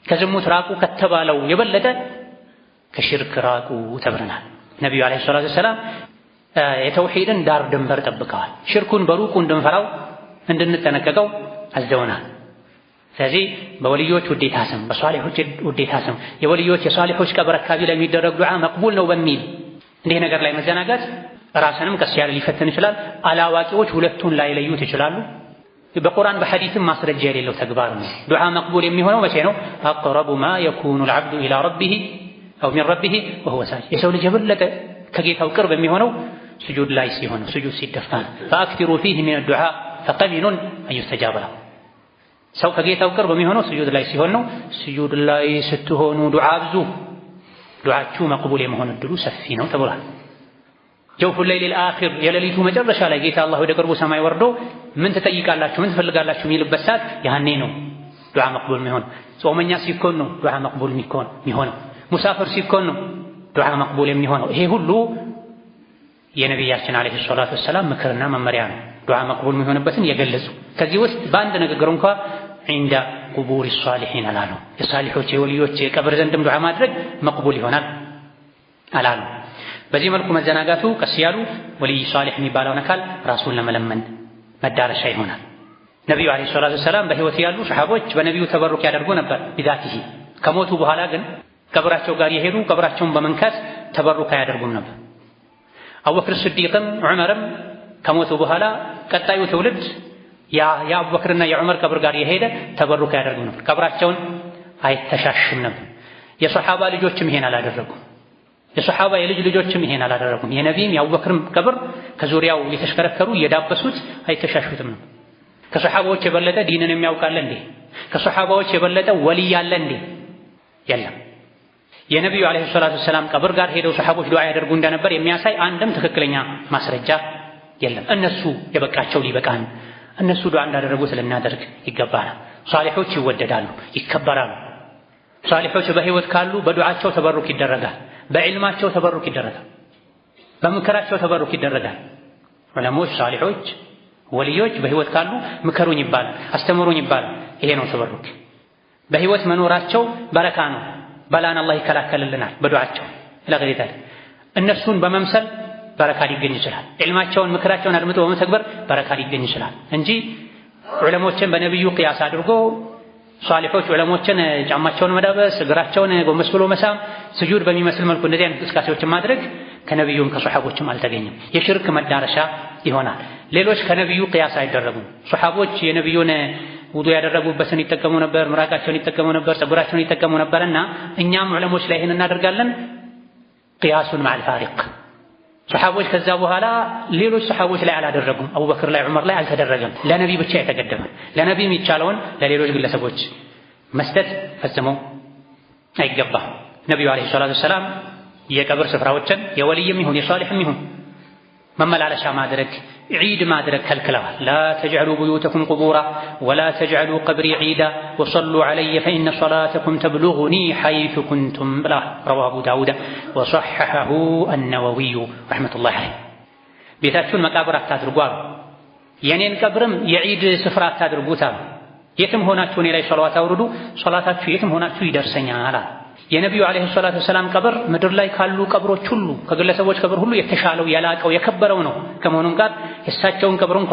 ከዝሙት ራቁ ከተባለው የበለጠ ከሽርክ ራቁ ተብለናል። ነቢዩ ዓለይሂ ሰላቱ ወሰላም የተውሂድን ዳር ድንበር ጠብቀዋል። ሽርኩን በሩቁ እንድንፈራው እንድንጠነቀቀው አዘውናል። ስለዚህ በወልዮች ውዴታ ስም በሷሊሖች ውዴታ ስም የወልዮች የሷሊሖች ቀብር አካባቢ ላይ የሚደረግ ዱዓ መቅቡል ነው በሚል እንዲህ ነገር ላይ መዘናጋት ራስንም ቀስ ያለ ሊፈትን ይችላል። አላዋቂዎች ሁለቱን ላይለዩት ይችላሉ። በቁርአን በሐዲስም ማስረጃ የሌለው ተግባር ነው። ዱዓ መቅቡል የሚሆነው መቼ ነው? أقرب ما يكون العبد إلى ربه أو من ربه وهو ساجد። የሰው ልጅ የበለጠ ከጌታው ቅርብ የሚሆነው ስጁድ ላይ ሲሆን ነው፣ ስጁድ ሲደፋ። فأكثروا فيه من الدعاء فقمن أن يستجاب له። ሰው ከጌታው ቅርብ የሚሆነው ስጁድ ላይ ሲሆን ነው። ስጁድ ላይ ስትሆኑ ዱዓ አብዙ፣ ዱዓችሁ መቅቡል የመሆን እድሉ ሰፊ ነው ተብሏል። جوف الليل الآخر የሌሊቱ መጨረሻ ላይ ጌታ አላህ ወደ ቅርቡ ሰማይ ወርዶ ምን ትጠይቃላችሁ፣ ምን ትፈልጋላችሁ የሚልበት ሰዓት ያኔ ነው ዱዓ መቅቡል የሚሆነው። ጾመኛ ሲኮን ነው ዱዓ መቅቡል የሚሆነው። ሙሳፍር ሲኮን ነው ዱዓ መቅቡል የሚሆነው። ይሄ ሁሉ የነቢያችን عليه الصلاة والسلام ምክርና መመሪያ ነው። ዱዓ መቅቡል የሚሆንበትን የገለጹ ከዚህ ውስጥ በአንድ ንግግር እንኳ عند قبور الصالحين አላሉ። የሷሊሖች የወልዮች የቀብር ዘንድም ዱዓ ማድረግ መቅቡል ይሆናል አላሉ። በዚህ መልኩ መዘናጋቱ ቀስ ያሉ ወልይ ሷሊሕ የሚባለውን አካል ራሱን ለመለመን መዳረሻ ይሆናል። ነቢዩ عليه الصلاة والسلام በሕይወት ያሉ ሰሓቦች በነቢዩ ተበሩክ ያደርጉ ነበር بذاته። ከሞቱ በኋላ ግን ቀብራቸው ጋር የሄዱ ቀብራቸውን በመንካት ተበሩክ አያደርጉም ነበር። አቡበክር ስዲቅም ዑመርም ከሞቱ በኋላ ቀጣዩ ትውልድ የአቡበክርና የዑመር ቀብር ጋር የሄደ ተበሩክ አያደርጉም ነበር። ቀብራቸውን አይተሻሽም ነበር። የሰሓባ ልጆችም ይሄን አላደረጉም። የሰሓባ የልጅ ልጆችም ይሄን አላደረጉም። የነቢይም የአቡበክርም ቀብር ከዙሪያው የተሽከረከሩ እየዳበሱት አይተሻሹትም ነው። ከሰሓባዎች የበለጠ ዲንን የሚያውቅ አለ እንዴ? ከሰሓባዎች የበለጠ ወልይ አለ እንዴ? የለም። የነቢዩ عليه الصلاة والسلام ቀብር ጋር ሄደው ሰሓቦች ዱዓ ያደርጉ እንደነበር የሚያሳይ አንድም ትክክለኛ ማስረጃ የለም። እነሱ የበቃቸው ሊበቃን፣ እነሱ ዱዓ እንዳደረጉት ልናደርግ ይገባናል። ሷሊሖች ይወደዳሉ፣ ይከበራሉ። ሷሊሖች በህይወት ካሉ በዱዓቸው ተበሩክ ይደረጋል፣ በዕልማቸው ተበሩክ ይደረጋል፣ በምክራቸው ተበሩክ ይደረጋል። ዑለሞች፣ ሷሊሖች፣ ወልዮች በህይወት ካሉ ምከሩኝ ይባላል፣ አስተምሩኝ ይባላል። ይሄ ነው ተበሩክ። በህይወት መኖራቸው በረካ ነው። በላን አላህ ይከላከልልናል በዱዓቸው ኢላ እነሱን በመምሰል በረካ ሊገኝ ይችላል። ዕልማቸውን ምክራቸውን አድምጦ በመተግበር በረካ ሊገኝ ይችላል እንጂ ዑለሞችን በነብዩ ቅያስ አድርጎ ሷሊሖች ዑለሞችን ጫማቸውን መዳበስ፣ እግራቸውን ጎንበስ ብሎ መሳም፣ ስጁድ በሚመስል መልኩ እንደዚህ አይነት እንቅስቃሴዎችን ማድረግ ከነብዩም ከሶሐቦችም አልተገኘም። የሽርክ መዳረሻ ይሆናል። ሌሎች ከነብዩ ቅያስ አይደረጉም። ሶሐቦች የነብዩን ውዱ ያደረጉበትን ይጠቀሙ ነበር፣ ምራቃቸውን ይጠቀሙ ነበር፣ ፀጉራቸውን ይጠቀሙ ነበርና እኛም ዑለሞች ላይ ይሄን እናደርጋለን። قياس مع الفارق። ሶሐቦች ከዛ በኋላ ሌሎች ሶሐቦች ላይ አላደረጉም። አቡበክር ላይ ዑመር ላይ አልተደረገም። ለነቢ ብቻ የተገደበ ለነቢ የሚቻለውን ለሌሎች ግለሰቦች መስጠት ፈጽሞ አይገባም። ነቢዩ عليه الصلاة والسلام የቀብር ስፍራዎችን የወልይም ይሁን የሷሊሕም ይሁን መመላለሻ ማድረግ ዒድ ማድረግ ከልክለዋል። لا تجعلوا بيوتكم قبورا ولا تجعلوا قبري عيدا وصلوا علي فإن صلاتكم تبلغني حيث كنتم ብለዋል። رواه أبو داود وصححه النووي رحمة الله عليه። ቤታችሁን መቃብር አታድርጉ አሉ። የኔን ቀብርም የዒድ ስፍራ አታድርጉት አሉ። የትም ሆናችሁ እኔ ላይ ሰለዋት አውርዱ፣ ሰላታችሁ የትም ሆናችሁ ይደርሰኛል አሉ። የነቢዩ عليه الصلاة والسلام ቀብር ምድር ላይ ካሉ ቀብሮች ሁሉ ከግለሰቦች ቀብር ሁሉ የተሻለው የላቀው የከበረው ነው። ከመሆኑም ጋር የእሳቸውን ቀብር እንኳ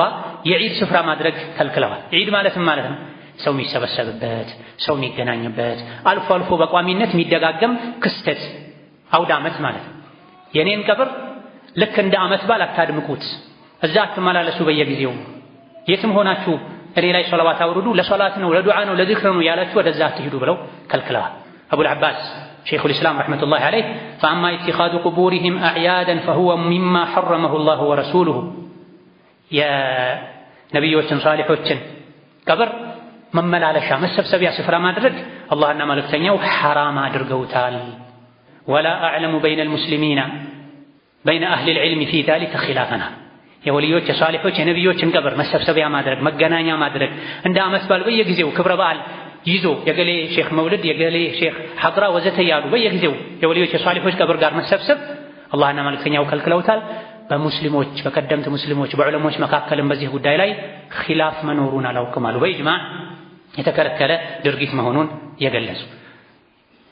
የዒድ ስፍራ ማድረግ ከልክለዋል። ዒድ ማለትም ማለት ነው ሰው የሚሰበሰብበት፣ ሰው የሚገናኝበት፣ አልፎ አልፎ በቋሚነት የሚደጋገም ክስተት አውደ ዓመት ማለት ነው። የኔን ቀብር ልክ እንደ ዓመት በዓል አታድምቁት፣ እዛ አትመላለሱ በየጊዜው፣ የትም ሆናችሁ እኔ ላይ ሰለዋት አውርዱ፣ ለሶላት ነው፣ ለዱዓ ነው፣ ለዚክር ነው ያላችሁ ወደዛ አትሂዱ ብለው ከልክለዋል። አቡል ዓባስ شيخ الإسلام رحمة الله عليه فأما اتخاذ قبورهم أعيادا فهو مما حرمه الله ورسوله። የነቢዮችን ሷሊሖችን ቀብር መመላለሻ መሰብሰቢያ ስፍራ ማድረግ አላህና መልእክተኛው ሐራም አድርገውታል። ولا أعلم بين المسلمين بين أهل العلم في ذلك خلافا። የወልዮች የሷሊሖች የነቢዮችን ቀብር መሰብሰቢያ ማድረግ መገናኛ ማድረግ እንደ ዓመት በዓል በየጊዜው ክብረ በዓል ይዞ የገሌ ሼኽ መውልድ የገሌ ሼኽ ሐድራ ወዘተ ያሉ በየጊዜው የወልዮች የሷሊሖች ቀብር ጋር መሰብሰብ አላህና መልእክተኛው ከልክለውታል። በሙስሊሞች በቀደምት ሙስሊሞች በዑለሞች መካከልም በዚህ ጉዳይ ላይ ኺላፍ መኖሩን አላውቅም አሉ። በኢጅማዕ የተከለከለ ድርጊት መሆኑን የገለጹ።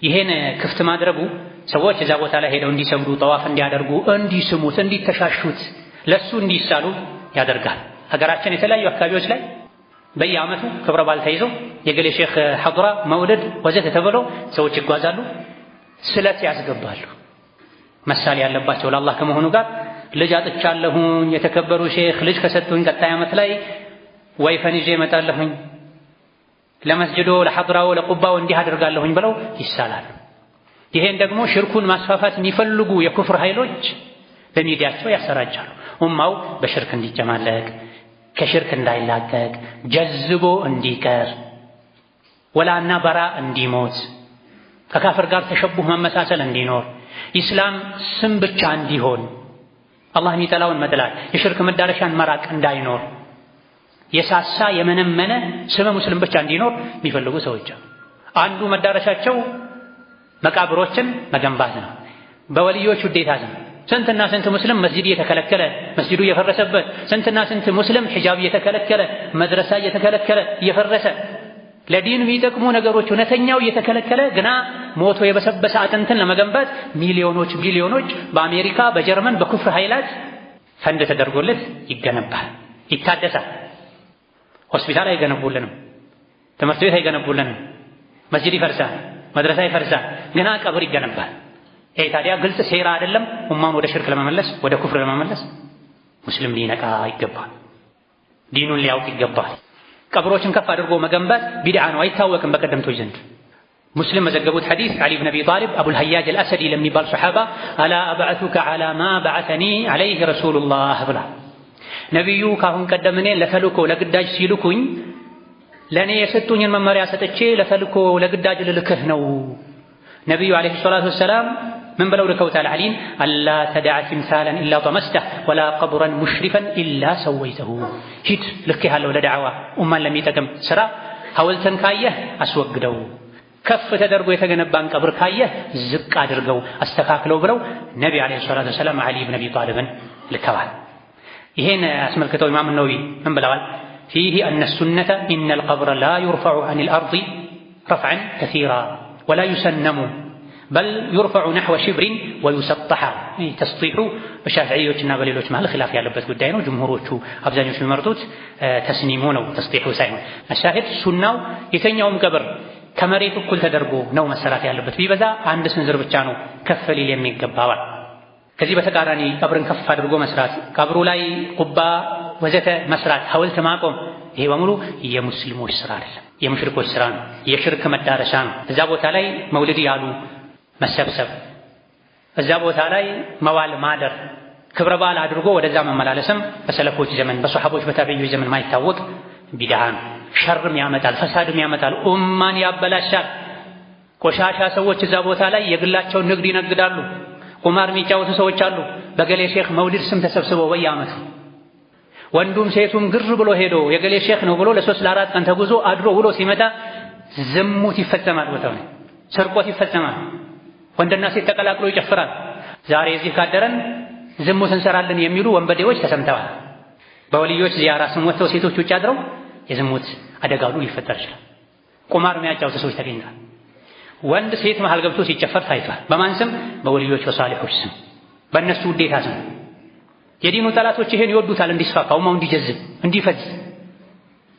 ይሄን ክፍት ማድረጉ ሰዎች እዛ ቦታ ላይ ሄደው እንዲሰግዱ፣ ጠዋፍ እንዲያደርጉ፣ እንዲስሙት፣ እንዲተሻሹት፣ ለሱ እንዲሳሉ ያደርጋል። ሀገራችን የተለያዩ አካባቢዎች ላይ በየዓመቱ ክብረ በዓል ተይዞ የገሌ ሼኽ ሐድራ መውለድ ወዘተ ተብሎ ሰዎች ይጓዛሉ፣ ስለት ያስገባሉ። መሳል ያለባቸው ለአላህ ከመሆኑ ጋር ልጅ አጥቻለሁኝ የተከበሩ ሼኽ ልጅ ከሰጡኝ ቀጣይ ዓመት ላይ ወይፈን ይዤ እመጣለሁኝ፣ ለመስጅዶ ለሐድራው ለቁባው እንዲህ አደርጋለሁኝ ብለው ይሳላሉ። ይሄን ደግሞ ሽርኩን ማስፋፋት የሚፈልጉ የኩፍር ኃይሎች በሚዲያቸው ያሰራጫሉ። ኡማው በሽርክ እንዲጨማለቅ ከሽርክ እንዳይላቀቅ ጀዝቦ እንዲቀር ወላና በራ እንዲሞት ከካፍር ጋር ተሸቡህ መመሳሰል እንዲኖር ኢስላም ስም ብቻ እንዲሆን አላህ የሚጠላውን መጥላት የሽርክ መዳረሻን መራቅ እንዳይኖር የሳሳ የመነመነ ስመ ሙስሊም ብቻ እንዲኖር የሚፈልጉ ሰዎች አንዱ መዳረሻቸው መቃብሮችን መገንባት ነው። በወልዮች ውዴታ ነው። ስንትና ስንት ሙስሊም መስጂድ እየተከለከለ መስጂዱ እየፈረሰበት፣ ስንትና ስንት ሙስሊም ሒጃብ እየተከለከለ መድረሳ እየተከለከለ እየፈረሰ ለዲን የሚጠቅሙ ነገሮች እውነተኛው እየተከለከለ ግና ሞቶ የበሰበሰ አጥንትን ለመገንባት ሚሊዮኖች ቢሊዮኖች በአሜሪካ በጀርመን በኩፍር ኃይላት ፈንድ ተደርጎለት ይገነባል፣ ይታደሳል። ሆስፒታል አይገነቡልንም፣ ትምህርት ቤት አይገነቡልንም፣ መስጂድ ይፈርሳል፣ መድረሳ ይፈርሳል፣ ግና ቀብር ይገነባል። ይሄ ታዲያ ግልጽ ሴራ አይደለም? ኡማውን ወደ ሽርክ ለመመለስ ወደ ኩፍር ለመመለስ ሙስሊም ሊነቃ ይገባል። ዲኑን ሊያውቅ ይገባል። ቀብሮችን ከፍ አድርጎ መገንባት ቢድዓ ነው፣ አይታወቅም በቀደምቶች ዘንድ። ሙስሊም መዘገቡት ሐዲስ ዓሊ ብን አቢ ጣሊብ አቡል ሀያጅ አልአሰዲ ለሚባል ሶሐባ ألا أبعثك على ما بعثني عليه رسول الله ብላ ነቢዩ ካሁን ቀደም እኔን ለተልኮ ለግዳጅ ሲልኩኝ ለእኔ የሰጡኝን መመሪያ ሰጥቼ ለተልኮ ለግዳጅ ልልክህ ነው። ነቢዩ عليه الصلاة والسلام ምን ብለው ልከውታል ዓሊን? ألا تدع تمثالا إلا طمسته ولا قبرا مشرفا إلا سويته። ሂድ ልኬሃለሁ ለዳዕዋ ኡማን ለሚጠቅም ስራ፣ ሐውልትን ካየህ አስወግደው፣ ከፍ ተደርጎ የተገነባን ቀብር ካየህ ዝቅ አድርገው አስተካክለው ብለው ነቢ عليه الصلاة والسلام ዓሊ ብን አቢ ጣሊብን ልከዋል። ይሄን አስመልክተው ኢማም ነወዊ ምን ብለዋል? فيه أن السنة إن القبر لا يرفع عن الأرض رفعا كثيرا ولا يسنم بل يرفع نحو شبر ويسطح። ተስጢሑ በሻፍዒዮችና በሌሎች መሃል ኺላፍ ያለበት ጉዳይ ነው። ጅምሁሮቹ አብዛኞቹ የሚመርጡት ተስኒሙ ነው፣ ተስጢሑ ሳይሆን። الشاهد ሱናው የተኛውም ቀብር ከመሬት እኩል ተደርጎ ነው መሰራት ያለበት። ቢበዛ አንድ ስንዝር ብቻ ነው ከፍ ሊል የሚገባዋል። ከዚህ በተቃራኒ ቀብርን ከፍ አድርጎ መስራት፣ ቀብሩ ላይ ቁባ ወዘተ መስራት፣ ሐውልት ማቆም፣ ይሄ በሙሉ የሙስሊሞች ስራ አይደለም፣ የሙሽሪኮች ስራ ነው፣ የሽርክ መዳረሻ ነው። እዛ ቦታ ላይ መውሊድ ያሉ መሰብሰብ፣ እዛ ቦታ ላይ መዋል ማደር፣ ክብረ በዓል አድርጎ ወደዛ መመላለስም በሰለፎች ዘመን በሰሐቦች በታቢዮች ዘመን ማይታወቅ ቢድዓ ነው። ሸርም ያመጣል፣ ፈሳድም ያመጣል፣ ኡማን ያበላሻል። ቆሻሻ ሰዎች እዛ ቦታ ላይ የግላቸውን ንግድ ይነግዳሉ። ቁማር የሚጫወቱ ሰዎች አሉ። በገሌ ሼኽ መውሊድ ስም ተሰብስበው በየዓመቱ ወንዱም ሴቱም ግር ብሎ ሄዶ የገሌ ሼኽ ነው ብሎ ለሶስት ለአራት ቀን ተጉዞ አድሮ ውሎ ሲመጣ ዝሙት ይፈጸማል፣ ቦታው ላይ ስርቆት ይፈጸማል። ወንድና ሴት ተቀላቅሎ ይጨፍራል። ዛሬ እዚህ ካደረን ዝሙት እንሰራለን የሚሉ ወንበዴዎች ተሰምተዋል። በወልዮች ዚያራ ስም ወጥተው ሴቶች ውጭ አድረው የዝሙት አደጋ ሁሉ ሊፈጠር ይችላል። ቁማር የሚያጫውቱ ሰዎች ተገኝተዋል። ወንድ ሴት መሃል ገብቶ ሲጨፈር ታይቷል። በማን ስም? በወልዮች በሷሊሖች ስም፣ በእነሱ ውዴታ ስም። የዲኑ ጠላቶች ይሄን ይወዱታል፣ እንዲስፋፋ፣ ኡማው እንዲጀዝብ፣ እንዲፈዝ።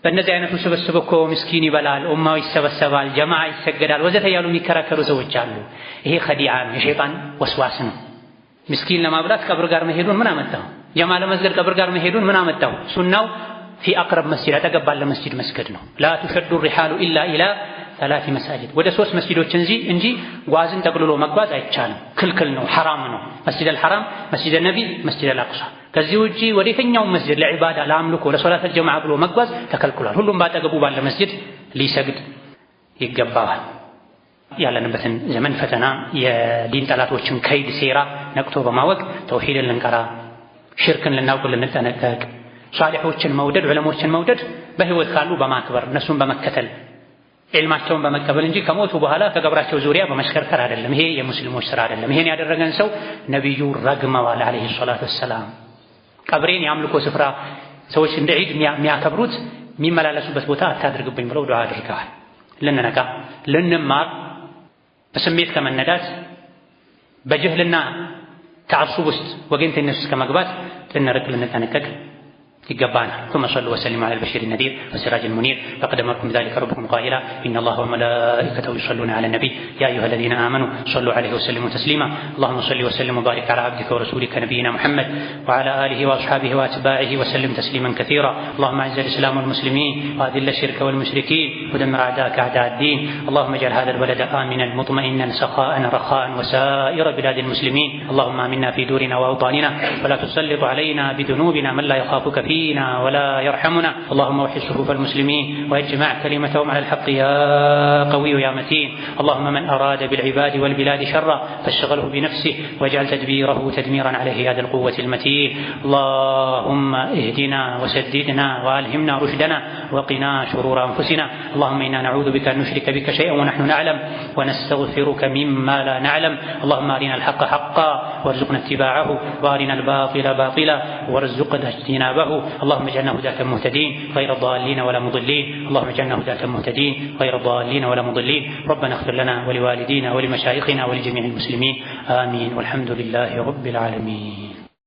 በእነዚህ አይነቱ ስብስብ እኮ ምስኪን ይበላል፣ ኡማው ይሰበሰባል፣ ጀማዓ ይሰገዳል ወዘተ እያሉ የሚከራከሩ ሰዎች አሉ። ይሄ ኸዲዓ ነው፣ የሸይጣን ወስዋስ ነው። ምስኪን ለማብላት ቀብር ጋር መሄዱን ምን አመጣው? ጀማ ለመስገድ ቀብር ጋር መሄዱን ምን አመጣው? ሱናው في أقرب مسجد አጠገብ ባለ መስጂድ መስገድ ነው። لا تشد الرحال إلا إلى ثلاث مساجد፣ ወደ ሶስት መስጂዶች እንጂ ጓዝን ጠቅልሎ መጓዝ አይቻልም፣ ክልክል ነው፣ ሐራም ነው። መስጂድ አልሐራም፣ መስጂድ ነቢ፣ መስጂድ አልአቅሳ። ከዚህ ውጪ ወደ የትኛውም መስጂድ ለዒባዳ ለአምልኮ ለሶላት አልጀማዓ ብሎ መጓዝ ተከልክሏል። ሁሉም ባጠገቡ ባለ መስጂድ ሊሰግድ ይገባዋል። ያለንበትን ዘመን ፈተና የዲን ጠላቶችን ከይድ ሴራ ነቅቶ በማወቅ ተውሂድን ልንቀራ፣ ሽርክን ልናውቅ ልንጠነቀቅ፣ ሷሊሖችን መውደድ ዑለሞችን መውደድ በህይወት ካሉ በማክበር እነሱን በመከተል ዒልማቸውን በመቀበል እንጂ ከሞቱ በኋላ ከቀብራቸው ዙሪያ በመሽከርከር አይደለም። ይሄ የሙስሊሞች ስራ አይደለም። ይሄን ያደረገን ሰው ነቢዩ ረግመዋል عليه الصلاة والسلام። ቀብሬን የአምልኮ ስፍራ ሰዎች እንደ ዒድ የሚያከብሩት የሚመላለሱበት ቦታ አታድርግብኝ ብለው ዱዓ አድርገዋል። ልንነቃ ልንማር፣ በስሜት ከመነዳት በጅህልና ተዓሱብ ውስጥ ወገንተኝነት ውስጥ ከመግባት ልንርቅ ልንጠነቀቅ ይገባናል። ثم صلوا وسلموا على البشير النذير والسراج المنير فقد أمركم بذلك ربكم قائلا إن الله وملائكته يصلون على النبي يا أيها الذين آمنوا صلوا عليه وسلموا تسليما اللهم صل وسلم وبارك على عبدك ورسولك نبينا محمد وعلى آله وأصحابه وأتباعه وسلم تسليما كثيرا اللهم أعز الإسلام والمسلمين وأذل الشرك والمشركين ودمر أعداءك أعداء الدين اللهم اجعل هذا البلد آمنا مطمئنا سخاء رخاء وسائر بلاد المسلمين اللهم آمنا في دورنا وأوطاننا ولا تسلط علينا بذنوبنا من لا يخافك فينا ولا يرحمنا اللهم وحد صفوف المسلمين واجمع كلمتهم على الحق يا قوي يا متين اللهم من أراد بالعباد والبلاد شرا فاشغله بنفسه واجعل تدبيره تدميرا عليه يا ذا القوة المتين اللهم اهدنا وسددنا وألهمنا رشدنا وقنا شرور أنفسنا اللهم إنا نعوذ بك أن نشرك بك شيئا ونحن نعلم ونستغفرك مما لا نعلم اللهم أرنا الحق حقا وارزقنا اتباعه وأرنا الباطل باطلا وارزقنا اجتنابه اللهم اجعلنا هداة مهتدين غير ضالين ولا مضلين اللهم اجعلنا هداة مهتدين غير ضالين ولا مضلين ربنا اغفر لنا ولوالدينا ولمشايخنا ولجميع المسلمين آمين والحمد لله رب العالمين.